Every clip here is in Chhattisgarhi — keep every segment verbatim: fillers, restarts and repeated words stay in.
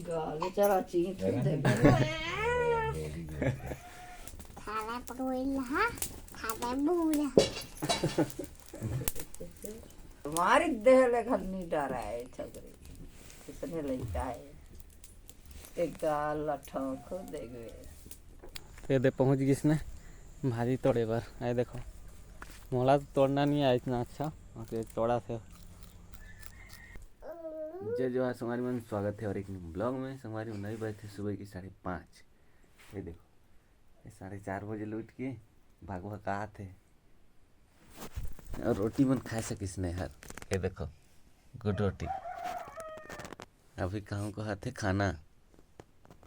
गाल चला चींट दे। थाला पकड़ोइल हा, थाला बूढ़ा। मारी देह ले घर नहीं डरा है छगरी। कितने लइका है। एक गाल ला ठोंक दे गए। ये दे पहुंच गिस ने भाजी तोड़े बर। ये देखो, मोला तो तोड़ना नहीं आए इतना अच्छा, ओके तोड़ा थे। जय जोहार संगवारी मन, स्वागत है और एक ब्लॉग में। संगवारी मन, अभी बजे थे सुबह की साढ़े पाँच। ये देखो, ये साढ़े चार बजे लौट के भाग भाग आत है और रोटी मन खाए सकिस नहीं हर। ये देखो, गुड रोटी। अभी कहूँ को हाथे खाना,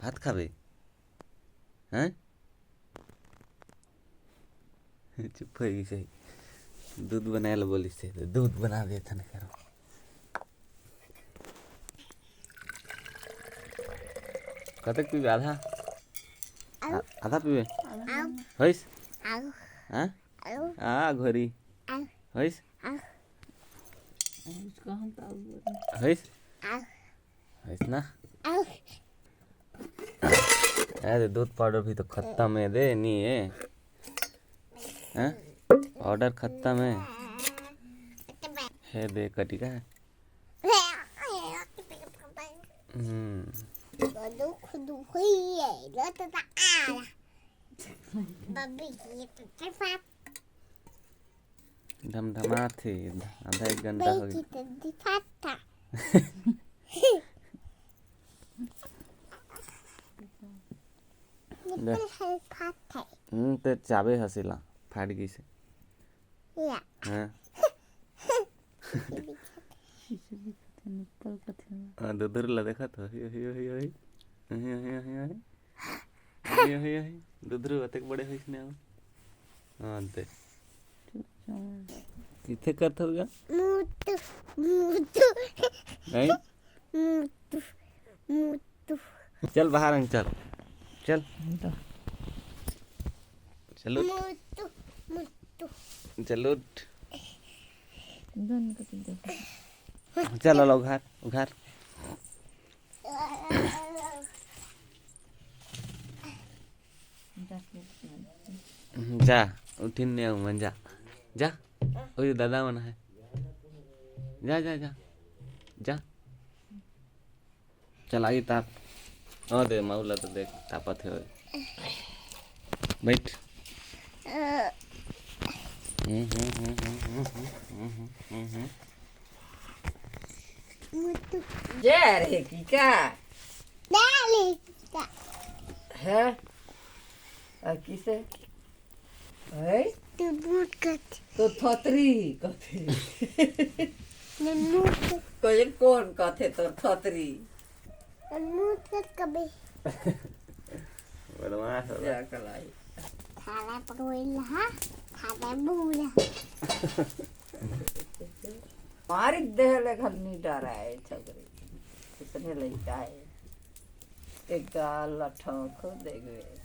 भात खाबे? हैं? चुप हो गई सही। दूध बनाए ला बोलिस हे, तो दूध बना देथन करो। कतक पीबे? आधा? आ-, आधा पीबे? होइस? हाँ? आ घोरी। होइस? होइस? होइस ना? अरे दूध पाउडर भी तो खत्म है दे, नहीं है। हैं? पाउडर खत्म है। हे दे कटिका। हम्म। धमधमात हे, आधा एक घंटा हो गया। हम्म, ते चाबे हसीला, फाट गई से। हाँ। हाँ, दुधुर ला देखा तो, ही, ही, ही, ही। ही, ही, ही, ही। ही, ही, ही। दुधुर अतेक बड़े होइस ने। हाँ, दे। किथे करत हस गा? मुतु, मुतु। नहीं? मुतु, मुतु। चल बाहर अंग चल। चल। चल उठ। मुतु, मुतु। चल उठ। चल लो उघार, उघार। जा, उठिन ने मन जा। जा, ओए दादा मन है। जा, जा, जा। जा। चलाई ताप। ओ दे, माऊ ला तो देख, तापत है ओए। बैठ। हम्म, हम्म, हम्म। जय रे की का? डाले की का? है? आ किसे? है? तू बूट कथे। तो थतरी कथे। ने मुंह कथे। कोई कौन कथे तो थतरी? ने मुंह कथे कबे। बदमाश हो। क्या कलाई? थाला पकड़ोइल हा, थाला बूढ़ा। मारी देह ले घर नहीं डरा है छगरी। कितने लइका है। एक गाल ला ठोंक दे गए।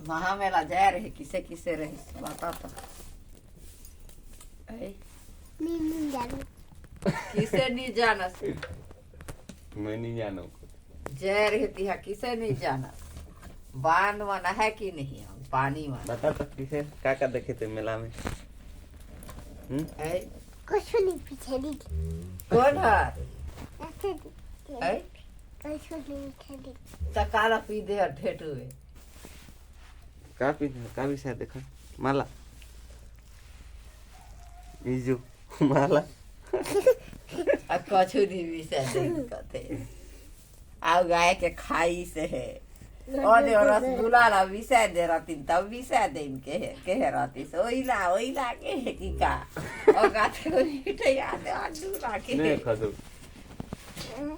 महामेला जाए रहे, किसे किसे रहे, बता तो। ऐ? नहीं, नहीं जानू। किसे नहीं जाना से? मैं नहीं जानू। जाए रहे तिहा, किसे नहीं जाना? बांध वाना है कि नहीं है? पानी वाना। बता तो किसे, का का देखे थे मेला में? हम्म? ऐ? कुछ नहीं पीछे नहीं। कौन है? ऐसे नहीं। ऐ? कुछ नहीं पीछे नहीं। त काला पी दे और ढेटू है। का पी दे? का भी शायद देखा। माला। इजू। माला। आ कछु नहीं भी शायद कथे। आउ गाय के खाई से है। और जो रसगुल्ला ला विषय दे रहती, तब विषय दे इनके है, के है रहती से, ओइला, ओइला के है कि का? और गाते को मीठे याद है, और दूर आके नहीं, है। खसू। हम्म।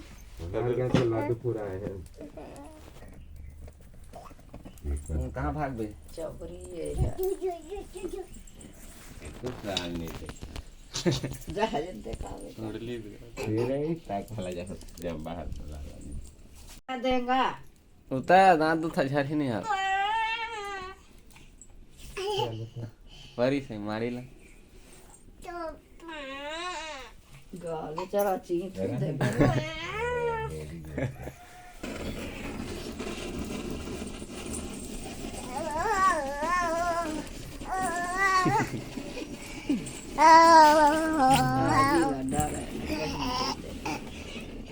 घर के लाडू पूरा है। तुम कहाँ भाग गए? चबरी है यार। कुछ राग नहीं थे। जा, जल्दी खाओ। मुरली भी। ये नहीं, ताक वाला जा, जब बाहर चला जा। देंगा। उतार दांत उठा झारी नहीं यार। परी से मारी ला। गाली चला चींट दे।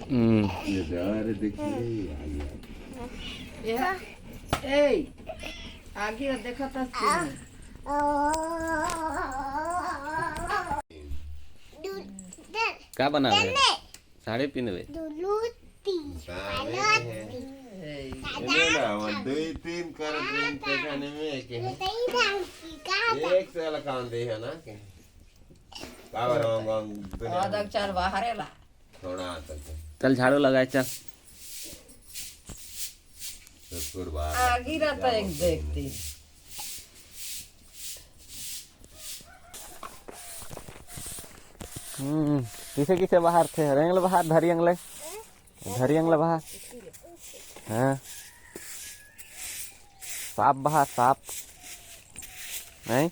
हम्म। ये सारे देखिए, आ गया। ए, ए, आगे देखा था। का बना रहे? साड़ी पिंधबे? दुलू ती, साड़ी पहनो है। ती। ए, एने ना, वो दुई तीन कर दिन के खाने में एक है। एक साल काम दे है ना के? का बरंग दुनिया आधा में चार बाहर है ला। थोड़ा तक। चल झाड़ू लगाए, चल। ससुर बाहर आगी रहता एक देखती। हम्म, किसे किसे बाहर थे? रेंग ले बाहर, धरियंग ले। धरियंग ले बाहर। हाँ। साफ बाहर, साफ। नहीं?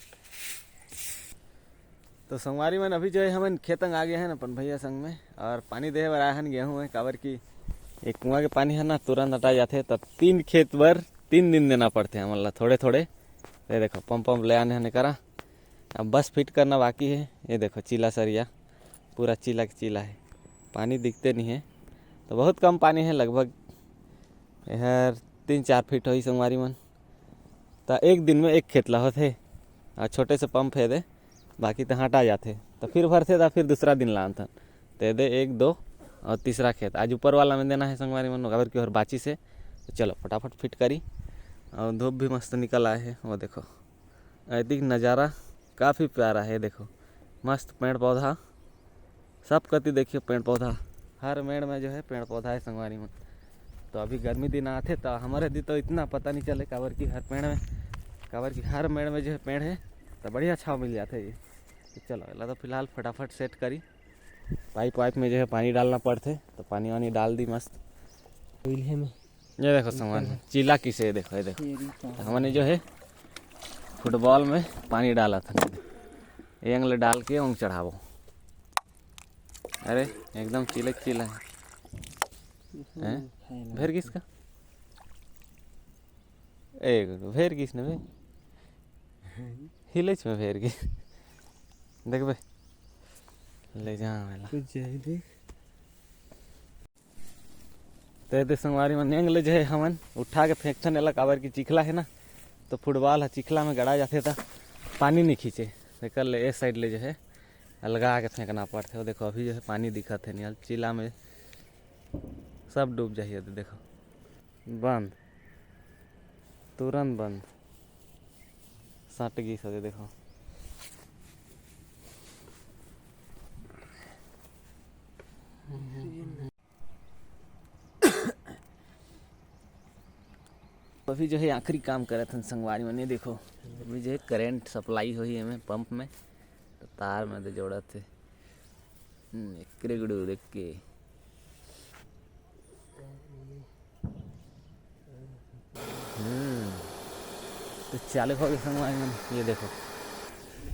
तो संगवारी मन, अभी जो है हमन खेतंग आ गए हैं अपन भैया संग में, और पानी देहे बर आए हन गेहूं में, काबर कि एक कुआं के पानी है ना, तुरंत अटा जाथे, तो तीन खेत बर तीन दिन देना पड़थे हमन ला थोड़े थोड़े। ये देखो, पंप पंप ले आने हन करा, अब बस फिट करना बाकी है। ये देखो, चीला सरिया, पूरा चीला के चीला है, पानी दिखते नहीं है, तो बहुत कम पानी है, लगभग एहर तीन चार फीट होही संगवारी मन। त एक दिन में एक खेत ला होथे, अउ छोटे से पंप हे दे, बाकी त हटा जाथे, त फिर भरथे, त फिर दूसरा दिन ला आनथन, ते दे एक, दो अउ तीसरा खेत। आज ऊपर वाला में देना है संगवारी मन, काबर कि ओहर बाचिस हे। त चलो फटाफट फिट करी। अउ धूप भी मस्त निकल आए हे, वो देखो, ऐतिक नज़ारा काफ़ी प्यारा है। देखो, मस्त पेड़ पौधा, सब कति देखियो पेड़ पौधा, हर मेड़ में जो है पेड़ पौधा है संगवारी मन। तो अभी गर्मी दिन आथे तो हमर एती तो इतना पता नहीं चले, काबर कि हर पेड़ में, काबर कि हर मेड़ में जो है पेड़ है, तो बढ़िया छाँव मिल जाथे ये। तो चलो, एला तो फिलहाल फटाफट सेट करी। पाइप वाइप में जो है पानी डालना पड़थे, तो पानी वानी डाल दी मस्त। उइल्हे में। ये देखो संगवारी, चीला किसे, ये देखो, ये देखो। तो हमने जो है फुटबॉल में पानी डाला था, ये अंगले डाल के ओंग चढ़ाबो। अरे एकदम चीला चीला है। हैं? भेर गिस का? एक भेर गिस न बे। हिलेच में भेर गिस। देखबे। ले जा मेला। कुछ जाए देख। ते दे संगवारी मन, एंग ले जो है हमन उठा के फेंकथन एला, काबर कि चिखला है ना, तो फुटबॉल ह चिखला में गड़ा जाथे त पानी नहीं खींचे, तेकर ले ए साइड ले जो है अलगा के फेंकना पड़थे। वो देखो, अभी जो है पानी दिखत है नहीं, चीला में सब डूब जाही। ये देखो, बंद, तुरंत बंद, सट गिस होते देखो। अभी जो है आखिरी काम करत हन संगवारी मन, ये देखो, अभी जो है करंट सप्लाई होही एमे पंप में, तो तार में दे जोड़त हे। हम्म, एकरे गुड़ू देख के। हम्म, तो चालू हो गए संगवारी मन, ये देखो,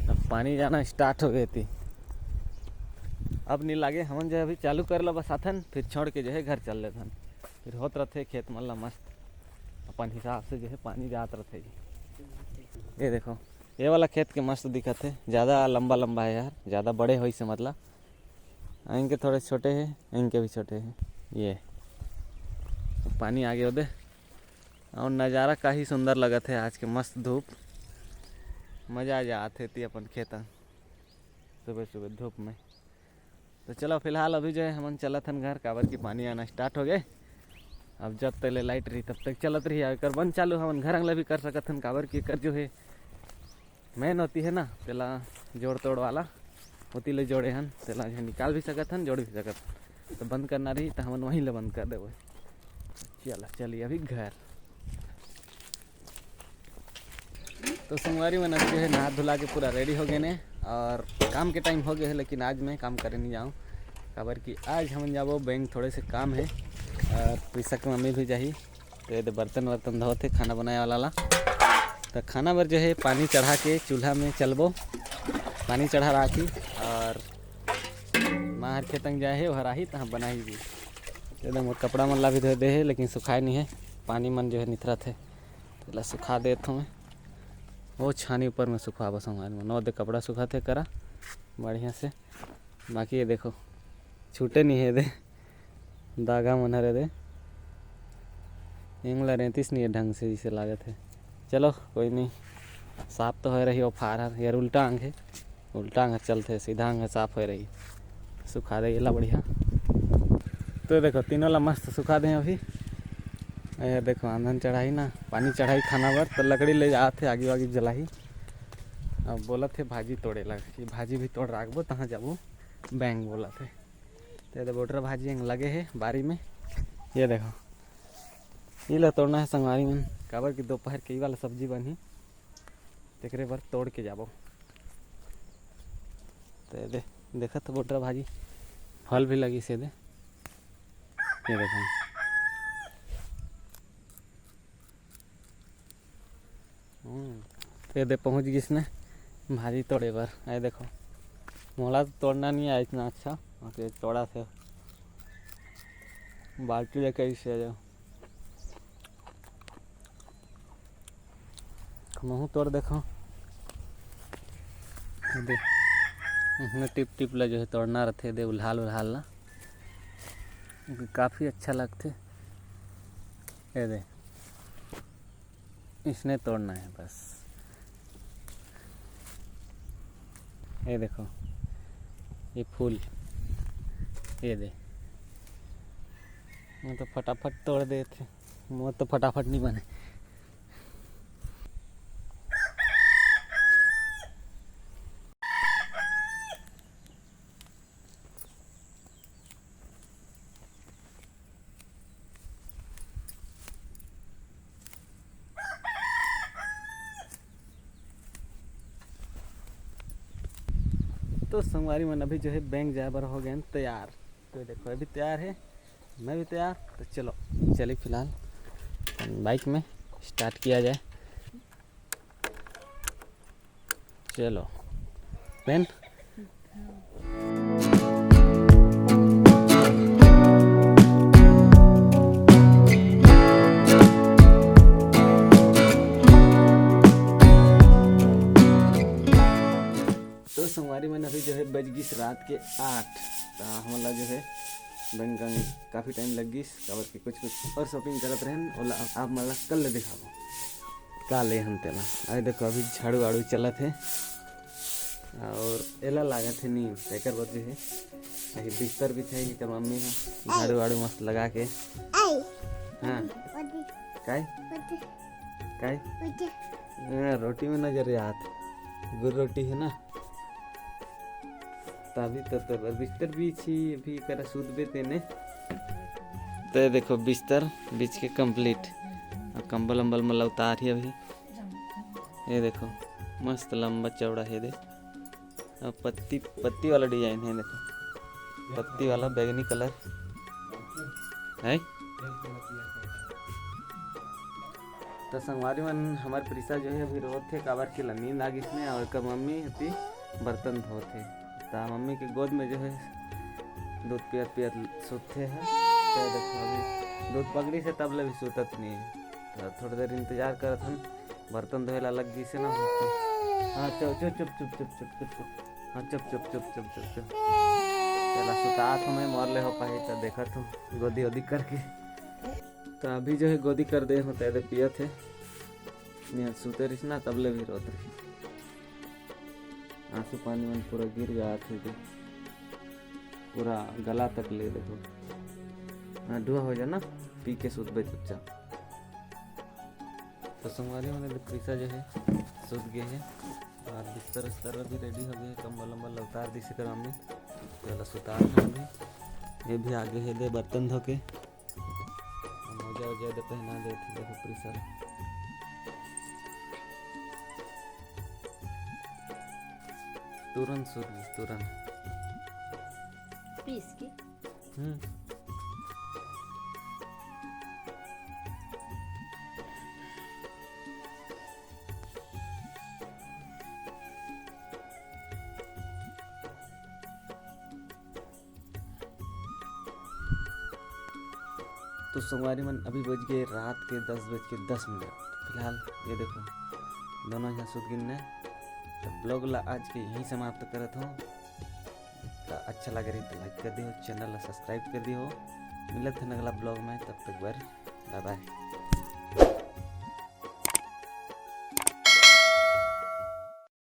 अब पानी जाना स्टार्ट हो गए थी। अब नहीं लागे, हमन जो है अभी चालू कर ला बस आथन, फिर छोड़ के जो है घर चल लेथन। फिर होत रथे खेत मन ला मस्त, अपन हिसाब से जो है पानी जात रथे। ये देखो, ये वाला खेत के मस्त दिखत है, ज़्यादा लंबा लंबा है यार, ज़्यादा बड़े होइसे मतलब। इनके थोड़े छोटे हैं, इनके भी छोटे हैं। ये पानी आगे ओदे, और नज़ारा काफ़ी सुंदर लगत है आज के, मस्त धूप, मज़ा आ जात है ती अपन खेतन सुबह सुबह धूप में। तो चलो फिलहाल अभी जो है हमन चलत हन घर, काबर कि पानी आना स्टार्ट हो गए। अब जब तले लाइट रही तब तक चलत रही, अउ एकर बंद चालू हमन घर अंगला भी कर सकत हन, काबर कि एकर जो है मेन होती है ना, तेला जोड़ तोड़ वाला, ओती ले जोड़े हन, तेला जो निकाल भी सकत हन, जोड़ भी सकत हन। तो बंद करना रही तो हमन वहीं ले बंद कर देबो। चला, चलिए अभी घर। तो संगवारी मन अब जो है नहा धुला के पूरा रेडी हो गए ने, और काम के टाइम हो गए है, लेकिन आज मैं काम करे नहीं जाऊँ, काबर कि आज हमन जाबो बैंक, थोड़े से काम है, और पीसा के मम्मी भी जाही। तो ये दे बर्तन वर्तन धोत हे खाना बनाए वाला ला। तो खाना बर जो है पानी चढ़ा के चूल्हा में चलबो, पानी चढ़ा राखी। और माँ खेतंग जाए हे, ओहर आही तहाँ बनाही जी। ते दे मोर कपड़ा मन ला भी धो दे हे, लेकिन सुखाए नहीं है, पानी मन जो है निथरत है, तेला सुखा देत हूँ मैं। वो छानी ऊपर में सुखवा बस हमारे मन। वो दे कपड़ा सुखात है करा बढ़िया से। बाकी ये देखो, छूटे नहीं है दे, धागा मन हरे दे। एंग ला रेंतिस नहीं है ढंग से, जिसे लागत है। चलो कोई नहीं, साफ तो होए रही वो फार हर। यार उल्टा अंग है, उल्टा अंग हर चलथे, सीधा अंग हर साफ होए रही। सुखा दे एला बढ़िया। तो देखो तीनों ला मस्त सुखा दे अभी। ये देखो आंधन चढ़ाई ना, पानी चढ़ाई खाना बर, तो लकड़ी ले जात है, आगी वागी जलाही। अब बोलत है भाजी तोड़े ला, कि भाजी भी तोड़ राखबो, तहाँ जाबो बैंक बोलत है। तो ये दे बोटरा भाजी एंग लगे है बारी में। ये देखो, ये ला तोड़ना है संगवारी मन, काबर कि दोपहर के ई वाला सब्जी बनही, तेकरे बर तोड़ के जाबो। तो ये दे, देखत हो बोटरा भाजी, फल भी लगी से दे। ये देखो, हम्म, तो ये दे पहुँच गिस ने भाजी तोड़े बर। ये देखो, मोला तो तोड़ना नहीं आए इतना अच्छा, ओके तोड़ा थे बाल्टी लेके इसे जो महू तोड़ देखो। ये दे, इसमें टिप टिप ला जो है तोड़ना रहते, दे उल्हाल उल्हाल ला, काफ़ी अच्छा लगते। ये दे, इसने तोड़ना है बस। ये देखो, ये फूल, ये दे, मैं तो फटाफट तोड़ देते, मोर तो फटाफट नहीं बने। तो संगवारी मन अभी जो है बैंक जाए बर हो गए हैं तैयार। तो देखो अभी तैयार है, मैं भी तैयार। तो चलो चलिए फिलहाल बाइक में स्टार्ट किया जाए। चलो पेन। तो संगवारी मन अभी जो है बज गिस रात के आठ। तो हमन ला जो है बैंक काफ़ी टाइम लग गिस, काबर कि कुछ कुछ और शॉपिंग करत रहन, ओला आप मन ला कल ले दिखाबो का ले हन तेला। अरे देखो अभी झाड़ू वाड़ू चलत है और एला लागत है नींद, एकर बर जो है अभी बिस्तर बिछाई एकर मम्मी ह झाड़ू वाड़ू मस्त लगा के। हाँ। काय? काय? हाँ, रोटी में नजर आत। गुर रोटी है ना। तभी तो तोर बर बिस्तर बिछी, अभी करा सूतबे तेने। तो ये देखो बिस्तर बिछ के कंप्लीट। अब कंबल अम्बल में उतार ही अभी। ये देखो मस्त लंबा चौड़ा है दे। अब पत्ती, पत्ती वाला डिजाइन है देखो, पत्ती वाला बैगनी कलर है। तो संगवारी मन, हमर प्रीसा जो है अभी रोत थे, काबर के ला नींद आ गिस ने, और एकर मम्मी हती बर्तन धोत थे। ता मम्मी के गोद में जो है दूध पियत पियत सुतथे है। तो देखो अभी दूध पकड़ी से तब ले भी सुतत नहीं है। तो थोड़ी देर इंतजार करत हन, बर्तन धोए ला लग गिस ना। हाँ चुप चुप चुप चुप चुप चुप चुप। हाँ चुप चुप चुप चुप चुप चुप। चला सुतात हूँ मैं, मोर ले हो पाही तो देखत हूँ गोदी ओदी करके। तो अभी जो है गोदी कर दे होता है, पियत है। नहीं सुते रहिस ना तब ले भी रोत रहिस। आंसू पानी मन पूरा गिर जात हे दे, पूरा गला तक ले देखो। हाँ, डुहा हो जा ना, पी के सुतबे चुपचाप। तो संगवारी मन, प्रीसा जो है सुत गए है और बिस्तर उस्तर भी रेडी हो गए है, कंबल उम्बल उतार दी सिकराम में। तो एला सुतार दूँ अभी। ये भी आगे है दे बर्तन धो के। मोजा वोजा दे पहना देत हे, देखो प्रीसा। तुरंत सुत गई, तुरंत। पीस के? हम्म। तो संगवारी मन, अभी बज गए रात के दस बज के दस मिनट। फिलहाल ये देखो, दोनों यहाँ सुत गिन ने। तो vlog ला आज के यहीं समाप्त करत हूँ। तो अच्छा लगे रही तो like कर दियो, channel ला subscribe कर दियो। मिलत है अगला vlog में, तब तक बर bye bye।